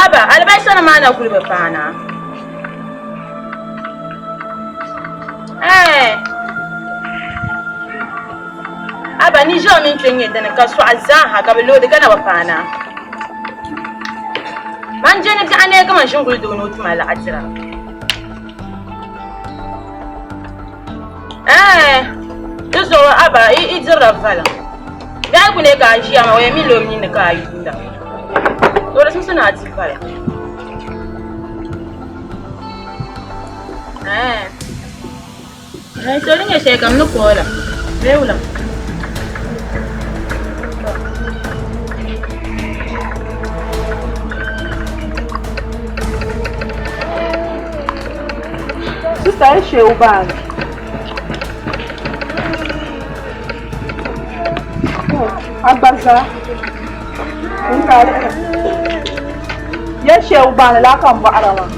Aba, alibarisa maa na kuli bi paana. Ɛɛ. Aba, Niger mini kpe nyɛ dini ka sɔɣa zaaha ka bɛ loodi ka na bi paana. Man je ni biɛɣu neei kaman ʒinguli doo ni o tuma laɣa dira. Ɛɛ, di zuɣu aba yi dirila valiŋ. Bɛ a ku neei ka a ʒiya maa o yɛn mi la o ninni ka a yuunda. To di simsi ni a di valiŋ. Ɛɛ, ɛɛ to di nyɛ shɛli kam ni koola bee wula. Sista yi shee o baani. A gba zaa n ka a lihira. Ya shee o baani laa ka n bɔhira maa.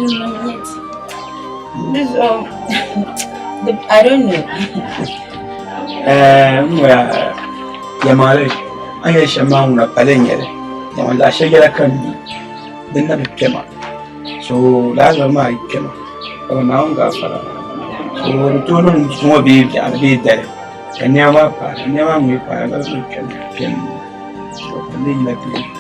Dimnim n-nyɛ ti. Di zuɣu, I don't know. Eh, n ŋɔya yɛlimaŋli a ni yɛli shɛm maa ŋuna pali n nyɛli yɛlimaŋli zaɣ shɛli yɛla ka m mi din na bi kpɛma so lala zuɣu maa yi kpɛma ka bɛ Naawuni gaafara so di tooi niŋ zuŋɔ bee biɛɣuni bee dali ka nɛma maa paai ka nɛma maa mi paai ka bɛ kpɛm kpɛm so ka di yila kpɛm.